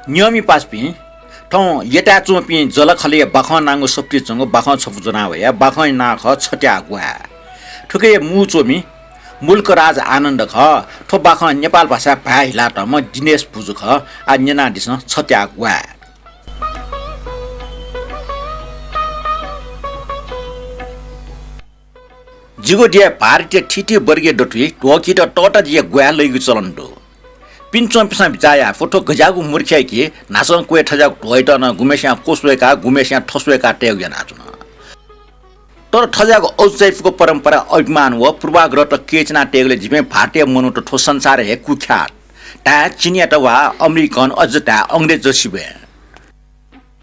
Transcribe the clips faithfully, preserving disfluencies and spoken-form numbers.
न्यंमि पासापिं, थौं यताय् च्वंपिं जःलाखःलाया बाखं नांगु सफुतिइ च्वंगु बाखं छपु ज्वना वया। बाखंया नां खः छत्याः ग्वाः। थुकिया मू च्वमि मुल्कराज आनन्द खः। थ्व बाखं नेपाल भाषाय् भाय् हिलातःम्ह दिनेश भुजु खः। आः न्यनादिसँ छत्याः ग्वाः। जिगु देय् भारतीय थीथी वर्गीय दथुइ ध्वःकीत तःताजिया ग्वाः लइगु चलन दु। पिने च्वंपिन्सं बिचाः याये फु, थ्व गज्याःगु मूर्ख खः कि न्हासं क्वय् थज्याःगु ध्वःयात नं गुम्हेस्यां क्वस्वय्काः गुम्हेस्यां थस्वय्काः तयेगु यानाच्वन। तर थज्याःगु औत्साहिकको परम्परा, अभिमान व पूर्वाग्रहत कय् चिनातयेगुलिं जिपिं भारतीय मनूत थ्व संसारय् हे कुख्यात। धाये चिनियात वा अमेरिकन, अझ धाये अंग्रेजत सिबें।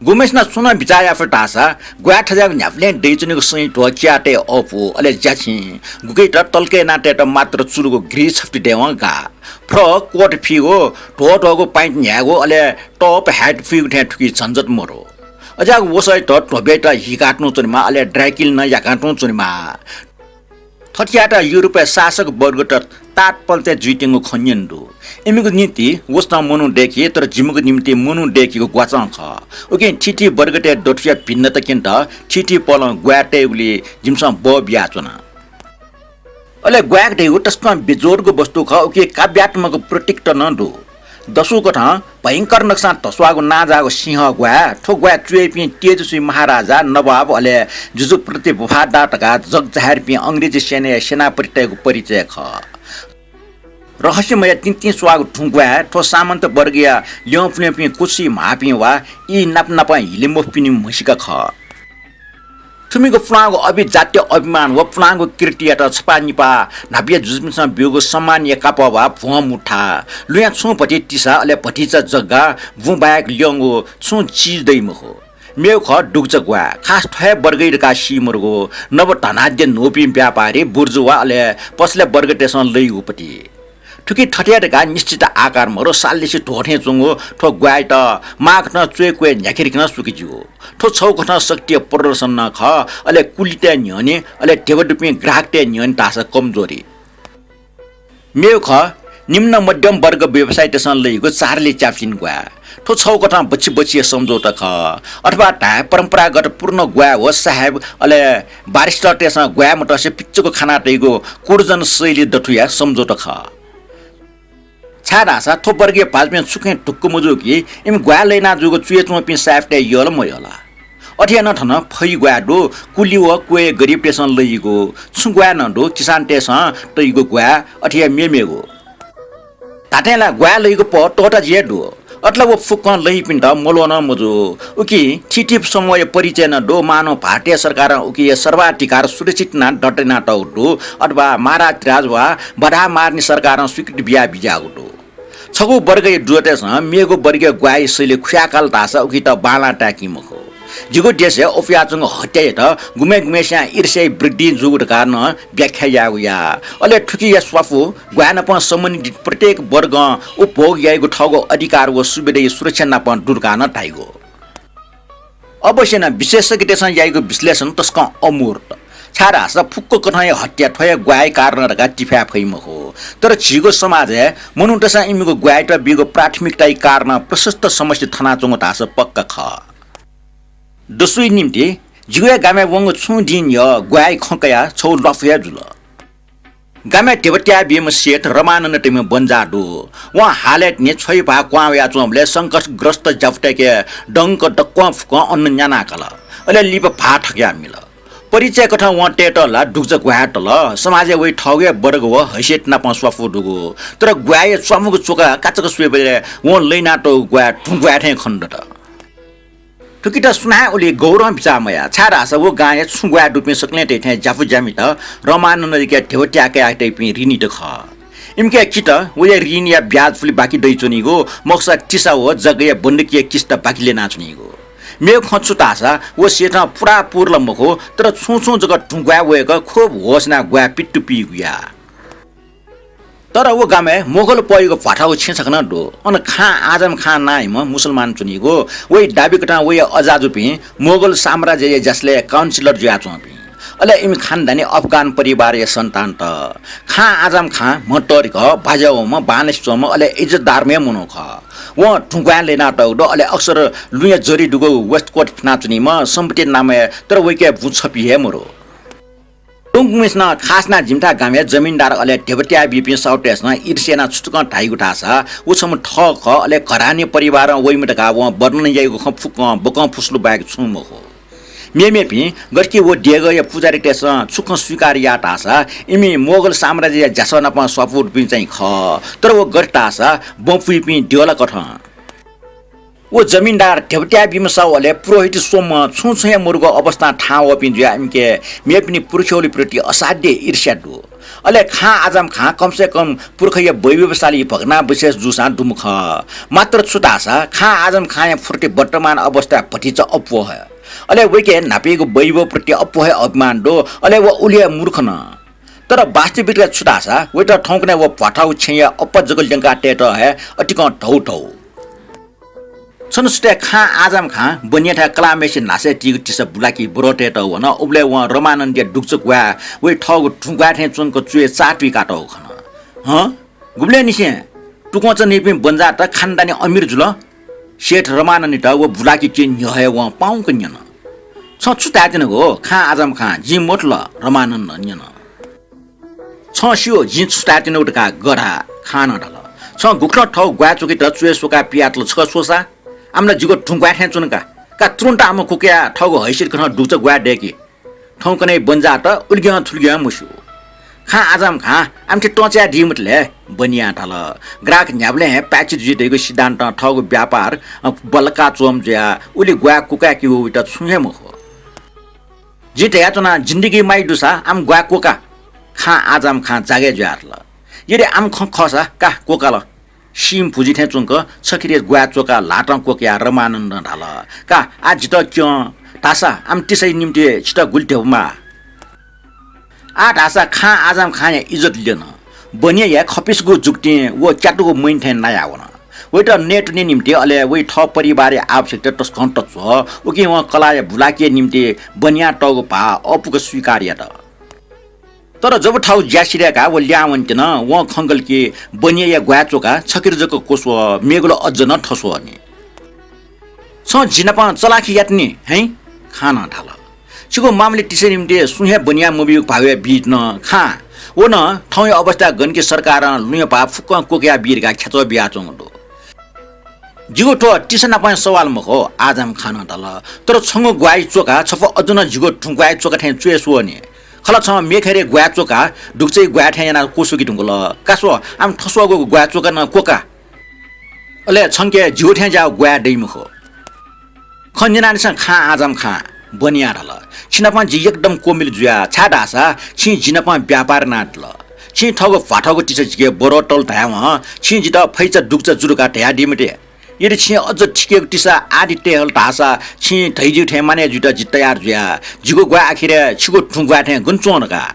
गुम्हेसिनं सुं नं बिचाः याये फु धाःसा ग्वाः थज्याःगु न्ह्याबलें दइच्वनीगु सँइ ध्वः कियातये अःपु, अले ज्याछिं गुकित तल्क यानातयेत मात्र चुलुगु ग्री छफुति दयेवं गाः। फ्रक कोट फीगु, ध्वः ध्वःगु पाइन्ट न्ह्यायेगु, अले टप ह्याट फुइगु थें थुकी झन्झट मरु। अज्याःगु वसःयात ध्वबय्त हीकाः तुं च्वनेमाः, अले ड्राई क्लिन नं याकां तुं च्वनेमाः। थथे यायेत युरोपय् शासक वर्गत तात पलतय् जुइत्यंगु खँ न्यने दु। इमिगु निंतिं वसतं मनू दय्की, तर जिमिगु निंतिं मनू दय्कीगु ग्वाचं खः। उकिं थीथी वर्गतय् दथुया भिन्नता क्यनेत थीथी पलं ग्वाः तयेगुलिइ जिमिसं बः बियाच्वना। अले ग्वाः धइगु तसकं बेजोडगु वस्तु खः, उकी काव्यात्मक प्रतीकत नं दु। दसुकथं भयंकर नकसां धस्वाःगु नांजाःगु सिंह ग्वाः, थ्व ग्वाः च्वय्पिं तेजस्वी महाराजा, नवाब, अले जुजु प्रति वफादार धकाः जगजाहेरपिं अंग्रेजी सेनाया सेनापतितय्गु परिचय खः। रहस्यमय तिंतिं स्वाःगु धुंग्वाः, थ्व सामन्त वर्गया ल्यंपुल्यंपिं कुछि म्हाःपिं वा ई नाप नापं हिले मफुपिनि म्हसीका खः। थुमिगु पुलांगु अभिजात्य अभिमान व पुलांगु कीर्तियात छपाः निपाः न्हापाया जुजुपिन्सं ब्यूगु सम्मानया कापः वा भ्वं मुठा, लुँया छुं भति तिसा, अले भतिचा जग्गा, बुँ बाहेक ल्यंगु छुं चिज दइ मखु। मेगु खः दुगुचा ग्वाः, खास थ्व हे वर्गया धकाः सी मरुगु, नव धनाढ्य न्हूपिं व्यापारी, बुर्जुवा, अले पसले वर्गतय्सं लइगु पति। थुकी थथे धकाः निश्चित आकार मरु, साललिसे ध्वः थें च्वंगु थ्व ग्वाःयात माःकथं च्वय्क्वय् न्ह्याकेरिकं सुके ज्यू। थ्व छगू कथं शक्तिया प्रदर्शन नं खः, अले कुलितय् न्ह्यःने, अले ध्यबा दुपिं ग्राहकतय् न्ह्यःने धाःसा कमजोरी। मेगु खः निम्न मध्यम वर्ग व्यवसायीतय्सं लइगु चार्ली च्याप्लिन ग्वाः। थ्व छगू कथं बच्छि बच्छि सम्झौता खः, अथवा धाये परम्परागत पूर्ण ग्वाः व साहेब, अले बारिस्टरतय्सं ग्वाः मतसे पिच्चक खाना तइगु कुर्जन शैली दथुया सम्झौता खः। छाय्धाःसा थ्व वर्गया भाजुपिं छुकिं ढुक्क मजू कि इमि ग्वाः लय्ना जूगु च्वय् च्वंपिं साहेबतय् यल मयल। अथे यानाः थन फै ग्वाः दु, कुलि व क्वय् गरिबतय्सं लइगु, छुं ग्वाः नं दु, किसानतय्सं तइगु ग्वाः, अथे हे मेमेगु। धात्थें ला ग्वाः लइगु पः तःताजिया दु। अथे ला व फुक्कं लइपिन्त मल्वः नं मजू। उकिं थीथी समूहया परिचय नं दु, मानौं भारतीय सरकारं उकिया सर्वाधिकार सुरक्षित यानाः दर्ता यानातःगु दु, अथवा महाराजधिराज वा बधामार्नी सरकारं स्वीकृति बिया बिज्याःगु दु। छगू वर्गया दुजःतय्सं मेगु वर्गया ग्वाःया शैली खुयाकाल धाःसा उकित बांलाः ताय्की मखु। जिगु देशय् अप्वयाच्वंगु हत्यायात गुम्हय् गुम्हय्सियां ईर्ष्याया वृद्धि जूगु धकाः नं व्याख्या यायेगु या। अले थुकिया स्वापू ग्वाः नाप सम्बन्धित प्रत्येक वर्गं उपभोग याइगु थःगु अधिकार व सुविधाया सुरक्षा नाप दु धकाः नं धाइगु। अवश्य नं विशेषज्ञतय्सं याइगु विश्लेषण तसकं अमूर्त। छाय्धाःसा फुक्क कथंया हत्या थ्व हे ग्वाःया कारणं धकाः तिफाये फइ मखु। तर झीगु समाजय् मनूतय्सं इमिगु ग्वाःयात बीगु प्राथमिकताया कारणं प्रशस्त समस्या थनाच्वंगु धाःसा पक्का खः। दसुया निंतिं जिगु हे गामय् वंगु छुं दिं यः ग्वाःया खँ कयाः छगू ल्वापु हे जुल। गामय् ध्यबा त्याये बीम्ह सेठ रमानन्द तय्म्ह बन्जाः दु। वं हालय् तिनि छ्वया भाः क्वहां वयाच्वंबलय् संकटग्रस्त ज्यापुतय्के दंक दक्वं फुक्कं अन्न न्यानाकल। अले लिपा भाः थकयाः मिल। परिचय कथं वं तयेत ला दुगुचा ग्वाः तल। समाजय् वइ थःगु हे वर्ग व हैसियत नाप स्वापू दुगु। तर ग्वाःया च्वामुगु च्वका काचाक्क स्वयेबलय् वं लय्नातःगु ग्वाः धुंग्वाः थें खनेदत। थुकित सुनां हे उलि गौरवं बिचाः मयाः, छाय्धाःसा व गांया छुं ग्वाः दुपिं सकलें तय्थें ज्यापु ज्यामित रमानन्दयाके ध्यबा त्याकाः तइपिं ऋणीत खः। इमिके कित वया ऋणया ब्याज पुलि बाकी दइच्वनीगु, मखुसा तिसा व जग्गाया बन्दकीया किस्त बाकी ल्यनाच्वनीगु। मेगु खँ छु धाःसा व सेठं पूरा पूर ला मखु, तर छुं छुं जक धुंग्वाः वय्क खुब होस यानाः ग्वाः पित्तु पीगु या। तर व गामय् मोगल पःयागु भ्वाथागु छेँ छकः नं दु। अन खां आजम खां नां धाइम्ह मुसलमान च्वनीगु। वइ दाबी कथं वया अजाजुपिं मोगल साम्राज्यया ज्यासलय् councillor जुयाच्वंपिं। अले इमि खानदानी अफगान परिवारया सन्तानत। खां आजम खां म्हतरिक, बाज्या वःम्ह, बांलासे च्वंम्ह, अले इज्जतदारम्ह हे मनू खः। वं धुंग्वाँय् लय्‌नातःगु दु, अले अक्सर लुँया जरि दुगु waistcoat फ्यानाच्वनीम्ह सम्पत्ति नामया, तर वय्‌के बुँ छपि हे मरु। तुंकमिसं खास यानाः जिमिथाय् गामय् जमिनदार अले ध्यबा त्याय् बीपिं साहुतय्‌सं ईर्ष्या यानाः छु तकं धाइगु धाःसा, व छम्ह थः खः, अले घरानी परिवारं वइम्ह धकाः वं वर्णन याइगु खँ फुक्कं बकं फुसुलु बाहेक छुं मखु। मेमेपिं गथे कि व देगःया पुजारीतय्‌सं छु खँ स्वीकार याः धाःसा, इमि मोगल साम्राज्यया ज्यासः नाप स्वापू दुपिं चाहिँ खः, तर व गथे धाःसा बँ पुइपिं द्यःला कथं। व जमिनदार, ध्यबा त्याय् बीम्ह साहु अले पुरोहित स्वम्ह छुं छुं हे मरुगु अवस्थां थाहां वःपिं जुयाः इमिके मेपिनि पुर्ख्यौलिप्रति असाध्य ईर्ष्या दु। अले खां आजम खां कम से कम पुर्खाया वैभवशाली भग्नावशेष जूसां दुम्ह खः। मात्र छु धाःसा खां आजम खांया फुर्ति वर्तमान अवस्थाय् भतिचा अप्वः हे। अले वय्‌के न्हापायागु वैभवप्रति अप्वः हे अभिमान दु, अले व उलि हे मूर्ख नं। तर वास्तविकता छु धाःसा वयात थौंकन्हय् व भ्वाथागु छेँया अप्पा जक ल्यंकातयेत हे अतिकं धौधौ। छन्हु सुथय् खां आजम खां बनियाथाय् कलाःम्हय्‌सित न्हासय् तीगु तिसा बुलाकी ब्वरः तयेत वन। उबलय् वं रमानन्दया दुगुचा ग्वाये वइ थःगु धुंग्वाँय् थें च्वंक च्वय् चाःतुइ कातःगु खन। हँ, गुबलय्‌निसें तुकंचा नीपिं बन्जाःत खानदानी अमिर जुल। सेठ रमानन्दयात व बुलाकीके न्ह्यः हे वं पाउँक न्यन। छं छु धायेत्यनागु हो खां आजम खां, जिं मथुल, रमानन्दं न्यन। छं स्यू, जिं छु धायेत्यनागु धकाः गधा खानं धाल। छं गुकथं थःगु ग्वाये च्वकात च्वय् स्वकाः पियातल छकः स्वसा? आम ला जिगु धुंग्वाँय् थें च्वन का। का तुरुन्त आम कुकयाः थःगु हैसियत कथं दुगुचा ग्वाये दय्‌कि। थौंकन्हय् बन्जाःत उलिग्यं थुलिग्यं मस्यू। खां आजम खां, आमथे तंचाय् दी मते ले, बनियां धाल। ग्राहक न्ह्याबलें हे पाय्‌छि जुइ धइगु सिद्धान्तं थःगु व्यापार, अ, बल्लाका च्वंम्ह जुयाः उलि ग्वाये कुकाय्‌केगु वइत छुं हे मखु। जिं धयाच्वना, जिन्दगी माइ दुसा आम ग्वाये क्वका। खां आजम खां जागय् जुयातल। यदि आम खँ खःसा का क्वकाल। सीम्ह भुजि थें च्वंक छखिरे ग्वाये च्वकाः ल्हातं क्वकयाः रमानन्दं धाल, का आः जितः क्यं धाःसा आम तिसाया निम्तिं छितः गुलि ध्यबा माः। आः धाःसा खां आजम खांया इज्जत ल्यन। बनियाया खप्पिसगु जुक्तिं व क्यातुगु मैन थें नायावन। वइत नयेत्वने निम्तिं अले वइ थः परिवारया आवश्यकता तसकं तच्वः। उकिं वं कलाःया बुलाकीया निम्तिं बनियां तःगु भाः अःपुक स्वीकार यात। तर जब थःगु ज्या सिधय्‌काः व ल्याहां वनेत्यन, वं खंकल कि बनियाया ग्वाये च्वका छखिर जक क्वस्वः, मेगु ला अज्ज नं थस्वः नि। छं जि नाप चलाखी यात नि, हैं? खानं धाल। छिगु मामले तिसाया निम्तिं सुं हे बनियां मबीगु भागय् बीत नं खां। व नं थौंया अवस्था गन कि सरकारं लुँया भाः फुक्कं क्वकया बी धकाः ख्याच्वः बियाच्वंगु दु। जिगु थ्व तिसा नापं सवाल मखु, आजम खानं धाल, तर छंगु ग्वाये च्वका छपु अज्ज नं जिगु धुंग्वाँय् च्वका थें च्वय् स्वः नि। खला छं मेखय् ग्वाये च्वकाः दुगुचाया ग्वाये थें यानाः क्वस्वके धुंकल। का स्व, आम थस्वःगु ग्वाये च्वका नं क्वका। अले छंके जिगु थें ज्याःगु ग्वाये दइ मखु। खँ न्यनादिसँ खां आजम खां, बनियां धाल, छि नाप जि एकदम क्वमिल जुया, छाय्‌धाःसा छिं जि नाप व्यापार यानादिल। छिं थःगु भ्वाथःगु तिसा जिके ब्वरः तल धायेवं छिं जितः फैचा दुगुचा जु धकाः धयादी मते। यदि छिं अज्ज थिकेगु तिसा आदि तये हल धाःसा छिं धयादीगु थें मानय् जुइत जि तयार जुया। जिगु ग्वाये आखिरय् छिगु धुंग्वाँय् थें गन च्वं धकाः।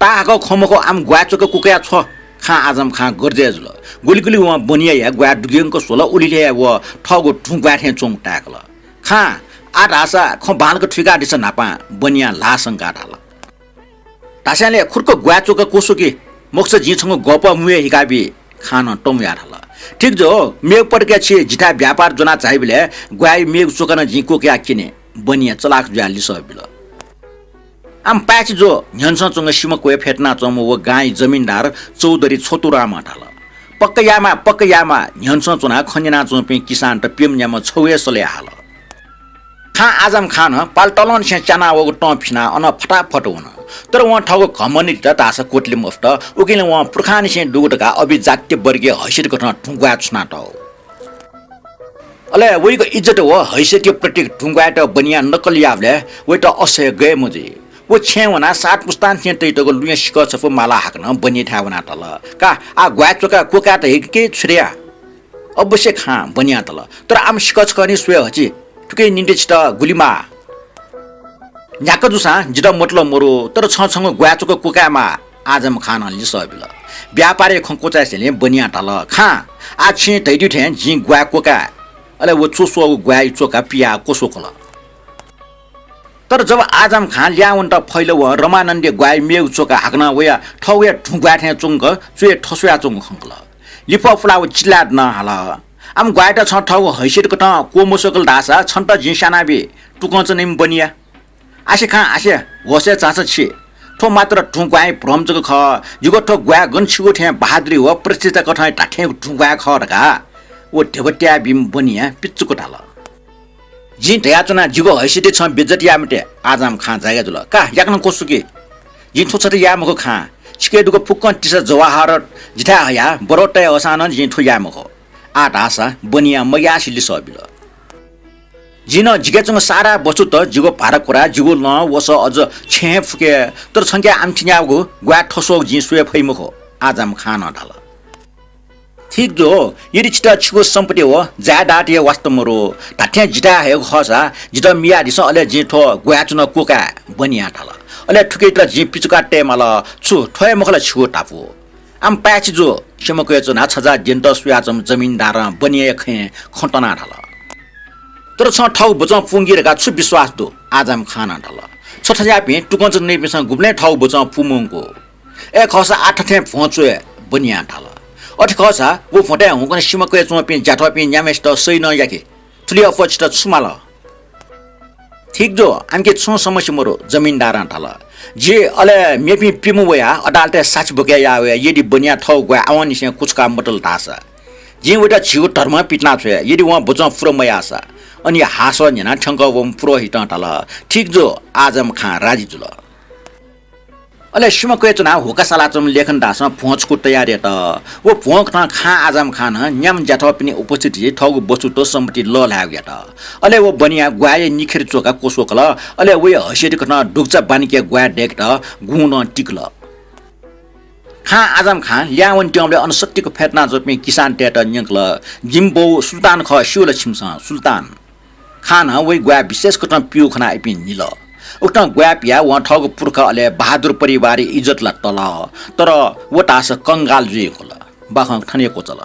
ताहाकः खँ मखु, आम ग्वाये च्वका क्वकया छ्व। खां आजम खां गर्जय् जुल। गुलि गुलि वं बनियाया ग्वाये दुग्यंक स्वल, उलि हे व थःगु धुंग्वाँय् थें च्वंगु ताय्‌कल। खां, आः धाःसा खँ बांलाक थुइकादिसँ न्हापां, बनियां ल्हाः संकाः धाल। धासेंलि खुर्क ग्वाये च्वका क्वस्व कि, मखुसा जिं छंगु गःपः म्हुयाः हिकाबी, खानं तंवयाः धाल। ठीक जू, मेगु पटकय् छि जिथाय् व्यापार ज्वना झाइबलय् ग्वाये मेगु च्वका नं जिं क्वकयाः क्यने, बनियां चलाख जुयाः लिसः बिल। आम पाय्‌छि जू, न्ह्यःने च्वंगु सिमा क्वय् फ्यतुनाच्वंम्ह व गांया जमिनदार चौधरी छोटुरामं धाल। पक्का यायेमाः, पक्का यायेमाः, न्ह्यःने च्वनाः खँ न्यनाच्वंपिं किसानत प्यम्ह न्याम्ह छगू हे सलय् हाल। खां आजम खानं पाल तलंनिसें च्यानावःगु तं फिनाः अनं फटाफट वन। तर वं थःगु घमण्डयात धाःसा क्वतले मफुत। उकिं वं पुर्खांनिसें दुगु धकाः अभिजात्यवर्गीय हैसियत कथं धुंग्वाँय् छुनातःगु। अले वइगु इज्जत व हैसियतया प्रतीक धुंग्वाँय्‌त बनियां नकल याःबलय् वइत असह्य गय् मजुइ। व छेँय् वनाः सात पुस्तांनिसें तइतःगु लुँया सिकः छपु माला हाकनं बनियाथाय् वनाः धाल, का, आः ग्वाये च्वकाः क्वकायेत हिकि कि छु धया? अवश्य खां, बनियां धाल, तर आम सिकः छकः नि स्वये हजि। थुकिया निंतिं छितः गुलि माः। न्ह्याक्व जूसां जितः मतलब मरु, तर छं छंगु ग्वाये च्वका क्वकायेमाः, आजम खानं लिसः बिल। व्यापारया खँ क्वचाय्‌सेंलि बनियां धाल, खां, आः छिं धयादीगु थें जिं ग्वाये क्वकाये। अले व च्वस्वःगु ग्वाये च्वका पियाः क्वस्व कल। तर जब आजम खां ल्याहां वनेत फैल, वं रमानन्दया ग्वाये मेगु च्वका हाकनं वया थःगुया धुंग्वाँय् थें च्वंक च्वय् थस्वयाच्वंगु खंकल। लिफः पुलाः व चिल्लाय् नं हाल, आम ग्वायात छं थःगु हैसियत कथं क्वमसुकल धाःसा छन्त जिं स्यानाबी, तुकं च्वनेमि बनिया। आसे खां आसे, होशय् झासँ छि। थ्व मात्र धुँ ग्वाये भ्रम जक खः, जिगु थ्व ग्वाये गन छिगु थें बहादुरी व प्रतिष्ठा कथं धात्थें धुँ ग्वाये खः धकाः व ध्यबा त्याये बीम्ह बनियां पिचुक धाल। जिं धयाच्वना, जिगु हैसियतय् छं बेइज्जत याये मते। आजम खां जाय्‌का जुल। का, याकनं क्वसुकि। जिं थ्व छता याये मखु खां। छिके दुगु फुक्कं तिसा जवाहरत जिथाय् हयाः बरौ तये हःसां नं जिं थ्व याये मखु। आः धाःसा बनियां मग्यासे लिसः बिल। जिं नं जिके च्वंगु सारा वस्तुत, जिगु भाराकुरा, जिगु लं वसः अझ छेँ हे फुके, तर छंके आम थिन्याःगु ग्वाये थस्वःगु जिं स्वये फइ मखु। आजम खां नं धाल। ठीक जू, यदि छितः छिगु सम्पत्ति व जायदाद हे वास्ता मरु, धात्थें जिथाय् हयेगु खःसा जितः मियादिसँ, अले जिं थ्व ग्वाये च्वना क्वकाये, बनियां धाल। अले थुकियात जिं पिचुका तये माल, छु थ्व हे मखु ला छिगु धापू? आम पाय्‌छि जू, सिमकय् च्वनाः छजा द्यनेत स्वयाच्वंम्ह जमिनदारं बनियाया खँय् खँ तनाः धाल। तर छं थःगु बचं पूवंकी धकाः छु विश्वास दु? आजम खानं धाल। छ थज्याःपिं तुकं च्वनादीपिन्सं गुबलें थःगु बचं पूमंकू। अय् खःसा आः थथें भ्वं च्वये, बनियां धाल। अथे खःसा व भ्वंतय् हुंकन सिमकय् च्वंपिं ज्याथःपिं न्याम्हेसित सही नं याके। थुलि अप्वः छितः छु माल? ठीक जू, आमके छुं समस्या मरु, जमिनदारं धाल। जि अले मेपिं प्यम्ह वयाः अदालतय् साक्षी ब्वके याः वया, यदि बनियां थःगु ग्वाये आवंनिसें क्वछुका मतल धाःसा। जिं वयात झीगु धर्म पितिना छ्वये, यदि वं बचं पूरा मयाःसा। अन हासः न्ह्यानाः थ्यंकः वःम्ह पुरोहितं धाल, ठीक जू, आजम खां राजी जुल। अले सिमकय् च्वनाः हुक्का सालाच्वंम्ह लेखन दासं भ्वं छकू तयार यात। व भ्वं कथं खां आजम खानं न्याम्ह ज्याथःपिनि उपस्थितिइ थःगु वस्तुत सम्पत्ति लःल्हायेगु यात। अले व बनियां ग्वाय्‌या निखेर च्वकाः क्वछुकल। अले वया हैसियत कथं दुगुचा बानिके ग्वाय् दय्‌केत गुँलं तिकल। खां आजम खां ल्याहां वनेत्यंबलय् अन सत्तिक फ्यतुना च्वंपिं किसानतय्‌त न्यंकल, जिमि बौ सुल्तान खः, स्यू ला छिमिसं? सुल्तान खानं वइ ग्वाय् विशेष कथं प्यू खनाः इपिं न्हिल। उकथं ग्वाय् पियाः वं थःगु पुर्खा अले बहादुर परिवारया इज्जत ला तल, तर व धाःसा कंगाल जुइ धुंकल। बाखं थन हे क्वचाल।